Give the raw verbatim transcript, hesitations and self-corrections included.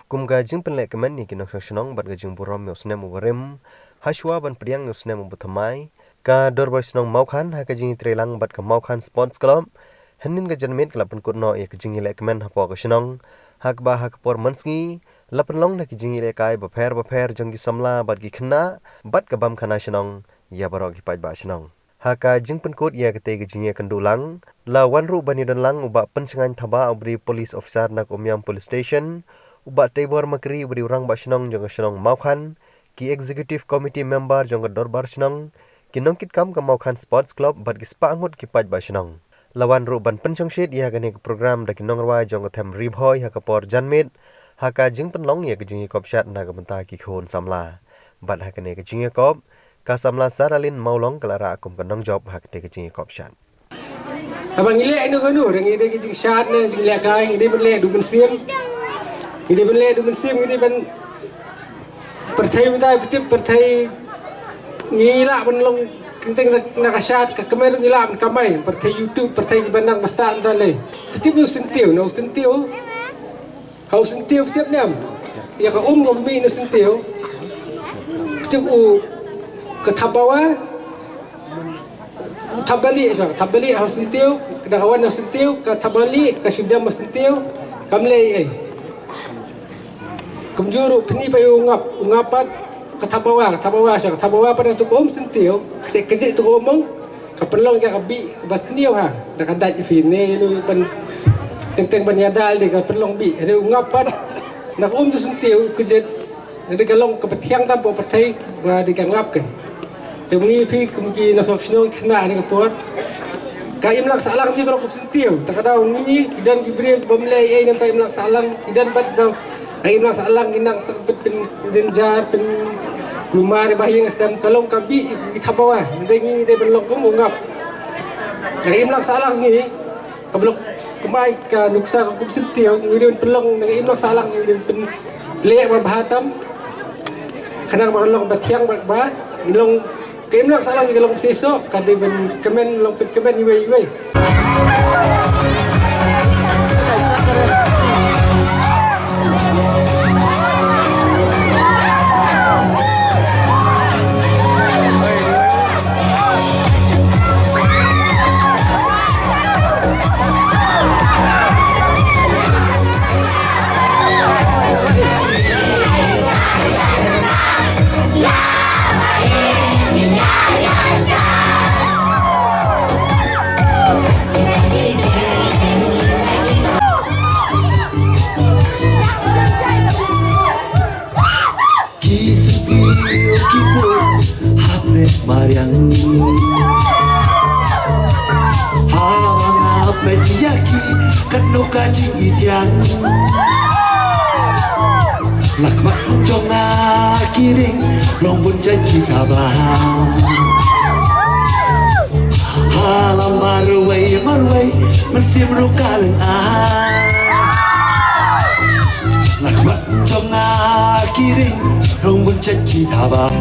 Kum ka jingpynlehkmen ïa ki nongshong shnong bad ka jingburom ïa u snem uba rim, hashwa ban pdiang ïa u snem uba thymmai, ka Dorbar Shnong Mawkhan ha ka jingïatreilang bad ka Mawkhan Sports Club, hynnin ka janmiet ka la pynkut noh ïa ka jingïalehkmen hapoh ka shnong, ha kaba ha ka por mynsngi la pynlong da ki jingïalehkai bapher bapher jong ki samla bad ki khynnah bad ka bam khana shnong ïa baroh ki paidbah shnong. Ha ka jingpynkut ïa katei ka jingïakynduh lang, la wan ruh ban ïadon lang u Bah Pynshngaiñ Thabah, uba dei Police Officer na ka Umiam Police Station, u Bah Teibor Makri, uba dei u Rangbah Shnong jong ka shnong Mawkhan, ki Executive Committee Member jong ka Dorbar Shnong, ki nongkitkam ka Mawkhan Sports Club bad ki spah ngut ki paidbah shnong. La wan ruh ban pynshongshit ïa kane ka program da ki nongrwai jong ka them Ri Bhoi ha ka por janmiet, ha ka jingpynlong ïa ka jingïakop shad na ka bynta ki khun samla. Bad ha kane ka jingïakop, ka samla Saralin Mawlong ka la rah kum ka nongjop ha kane ka jingïakop shad. Haba ngi leh ïa kano kano, ngi dei ka jingshad ne jingïalehkai, ngi dei ban leh da u mynsiem. Ngi dei ban leh da u mynsiem, ngi dei ban pyrthei, mynta phi tip pyrthei, ngi lah ban long, teng teng na, na ka shad, ka kmen ruh ngi lah ban kamai, pyrthei YouTube, pyrthei kiba nang ba stad mynta lei. Phi tip na u syntiew, na u syntiew. Ha u syntiew phi tip ne em? Ïa ka um kaba mih na u syntiew. Phi tip u ka thap bawa, u thap balieh, sa, ka thap balieh ha u syntiew, ka da ka wan na u syntiew, ka thap balieh, ka shu dem ha u syntiew, kam leh ei ei. Kumjuh ruh pynïap ïa u ngap, u ngap pat, ka thap bawa, ka thap bawa, sa, ka thap bawa pat na tu ka um syntiew, ka seh kajih tu ka um ong, ka pynlong ïa ka bih ba sniew ha, da ka dait phi ne, ïa u ban teng teng ban ïada lei ka pynlong bih, hynrei u ngap pat, na ka um tu syntiew, kajih, hynrei ka long kaba thiang tam hapoh pyrthei, ba dei ka ngap kan. Te ngi phi kum ki nongshong shnong khynnah ha kane ka por. Ka imlang sahlang jong ngi ka long kum syntiew. Ta ka daw ngi, ki don ki briew bym leh ei ei namar ka imlang sahlang, ki don bad ba ka imlang sahlang ki nang sa pyn, pynjynjar, pynlumar ïa ba ha ïing ha sem, ka long ka bih ki thap bawa. Ngi dei, ngi dei ban long kum u ngap. Ka imlang sahlang jong ngi, kaba long kumne ka nuksa ka kum syntiew, ngi dei ban pynlong na ka imlang sahlang, ngi dei ban pynleh ba bha tam. Khnang ba long ba thiang ba, ba long ka imlang sahlang ka long shisha, ka dei ban kmen, long pynkmen iwei iwei. Ki sngewbha ki pud hapdeng mariang. Haba nga peit ïa ki katno ka jingïeit ïa nga. La khmat jong nga ki ring long bun jait ki thaba. Haba marwei marwei mynsiem ruh ka lynga. La khmat jong nga ki ring long bun jait ki thaba.